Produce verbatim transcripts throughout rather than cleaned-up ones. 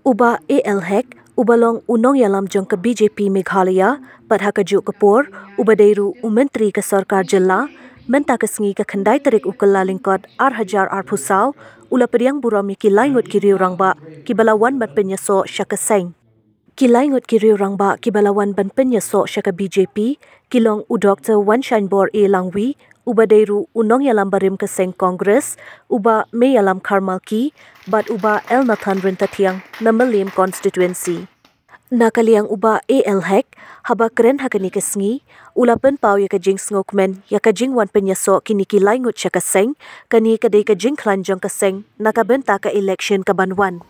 U Bah A L Hek, uba long u nongïalam jong ka B J P Meghalaya, bad ha kajuh ka por, uba dei ruh u Myntri ka Sorkar Jylla, mynta ka sngi ka khyndai tarik u Kyllalyngkot ar hajar arphew saw, u la pdiang burom ïa ki lai ngut ki riew rangbah, kiba la wan ban pynïasoh sha ka seng. Ki lai ngut ki riew rangbah kiba la wan ban pynïasoh sha ka B J P, ki long u Doktor Wanshaiñbor A Langwi, uba dei ruh u nongïalam barim ka seng Congress, u Bah Meialam Kharmalki, bad u Bah L Nathan Ryntathiang na Mylliem Constituency. Na ka liang u Bah A L Hek, haba kren ha kane ka sngi, u la pynpaw ïa ka jingsngewkmen ïa ka jingwan pynïasoh kine ki lai ngut sha ka seng, kane ka dei ka jingkhlaiñ jong ka seng na ka bynta ka election kaban wan.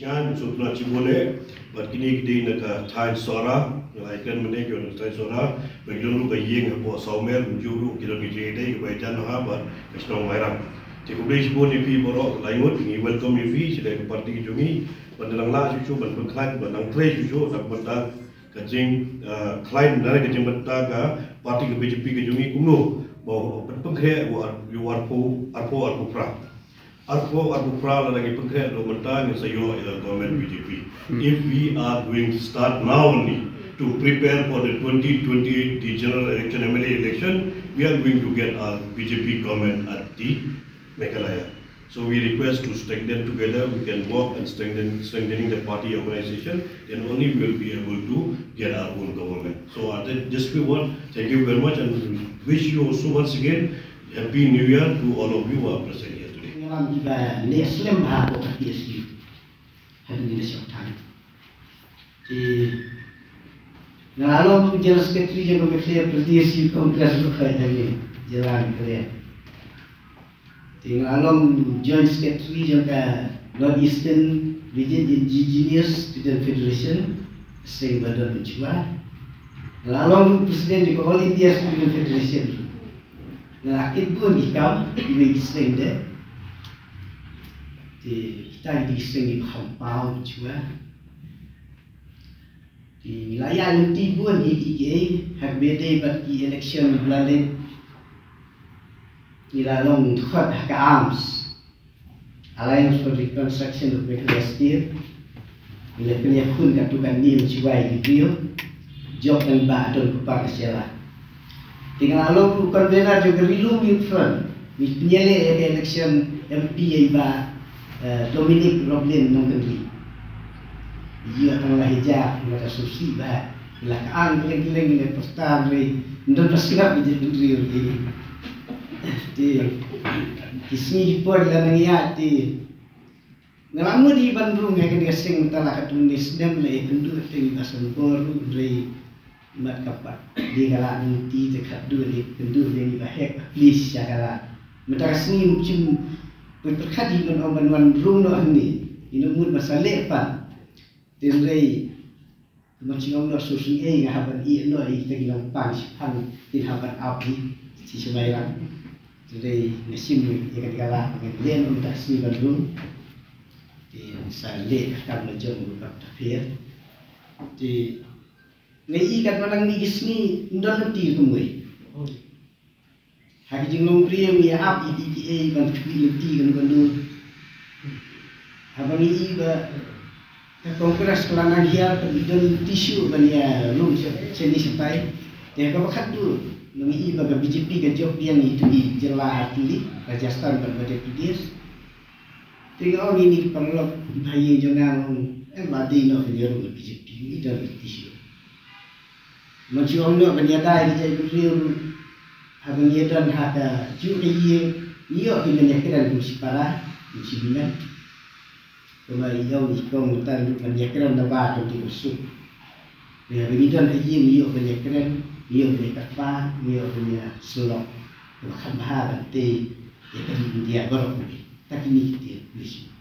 Ngan sngewthuh shibun eh, bad kine ki dei na ka thaiñ Sohra, nga la ïakren mynne ki wan na ka thaiñ Sohra, bad ki don ruh ka ïing hapoh Sawmer, kumjuh ruh ki don ki jingïadei kiba ïajan ha bad ka shnong Mairang. Te khublei shibun ïa phi baroh, lai ngut, ngi welcome ïa phi sha ka party ka jong ngi, ban dang lah shuh shuh ban pynkhlaiñ, ban dang trei shuh shuh na ka bynta ka jing, ah, khlaiñ, na ka jingbynta ka party ka B J P ka jong ngi kumno ba u pynkhreh u ar-, u arphew, arphew, arphew phra. Arphew, arphew phra lada ngi pynkhreh haduh mynta ngin sa ïoh ïa ka government B J P. If we are going to start now only to prepare for the twenty twenty-eight, the general election, M L A election, we are going to get a B J P government at the Meghalaya. So we request to strengthen together. We can work and strengthen, strengthening the party organization. Then only we will be able to get our own government. So I think just we want, thank you very much and wish you also once again Happy New Year to all of you who are present here today. Nga lam kiba leh slem ha ko ka P S U. Happy New Year short time. Te nga la long General Secretary jong ka Meghalaya Pradesh Youth Congress ruh ha jylla Meghalaya. Te nga la long Joint Secretary jong ka North Eastern Region Indigenous Student Federation, seng ba don mynshwa. Nga la long President jong ka All India Student Federation. Nga la kit bun ki kam, iwei ki seng de. Te kita ki seng ki kham paw mynshwa. Te ngi la ïa lynti bun hi ki ei, ha kaba ïadei bad ki election ba la leit. Ngi la long dkhot ha ka ARMS, Alliance for Reconstruction of Meghalaya State. Ngi la pynïakhun katto katne mynshuwa ïa ki briew. Jop ngan ba don kpa ka sela. Te nga la long ruh convener jong ka Ri Lum Youth Front. Ngi pynïaleh ïa ka election M P ïa i Bah, eh, Dominic Roblin Nongkynrih. Ïa tang la hija, nga ta susi ba. La ka ang kylleng kylleng, la pasta ri. Ndon pasta ba je pynriew ri. Te ki sngi ki por la nang ïa te. Nga la mut hi ban rung ha kane ka seng mynta la katto katne snem, la ïakynduh te ngi ba sngewbha ruh, hynrei mat ka pat. Dei ka la nangti te khatduh, la ïakynduh te ngi ba heh, please, sha ka la. Mynta ka sngi ngim shym pyrkhat hi ban ong ban wan rung noh hangne. Ïa u mut ba sa leh pat. Te hynrei Mynta shu ong noh shuh shuh ei, nga hap ban ïeh noh ïa kita ki nongpang shiphang, kin hap ban ap hi shi shu Mairang. Te dei nga shim ïa kane ka lad, nga leh noh mynta ka sngi ban rung. Te sa leh ka kam la jong ruh kata phi. Te nga ïohi katba nang mih ki sngi, ym don lynti kumwei. Ha ki jinglong briew ngi ïa ap ïa ki, ki ei ban khmih lynti kano kano. Haba ngi ïohi ba ka Congress ka la nang hiar, ka ngi don lynti shuh ban ïa rung sha, shane shatai. Te ha kaba khatduh ngi ïohi ba ka B J P ka jop biang ïa ki jylla ha Delhi, Rajasthan bad Madhya Pradesh. Te nga ong ïa kine ki paralok, ki bahaïing jong nga, nga ong, em, ba dei noh ban ïa rung ka B J P, ngi don lynti shuh. Mynta shu ong noh ban ïada ïa ki jaitbynriew ruh. Haba ngi ïadon ha kajuh ka ïing, ngi ïoh ki ban ïakren kum shi para, kum shi bynmen. Kumba i ong i kong mynta ruh ban ïakren naba tang ki barsut. Haba ngi don ha ïing ngi ïoh ban ïakren, ngi ïoh ban ïakyrpad, ngi ïoh ban ïasyllok. Kumba khat bha ban tei ïa ka ri India baroh kawei. Ta kine ki ktien, khublei shibun.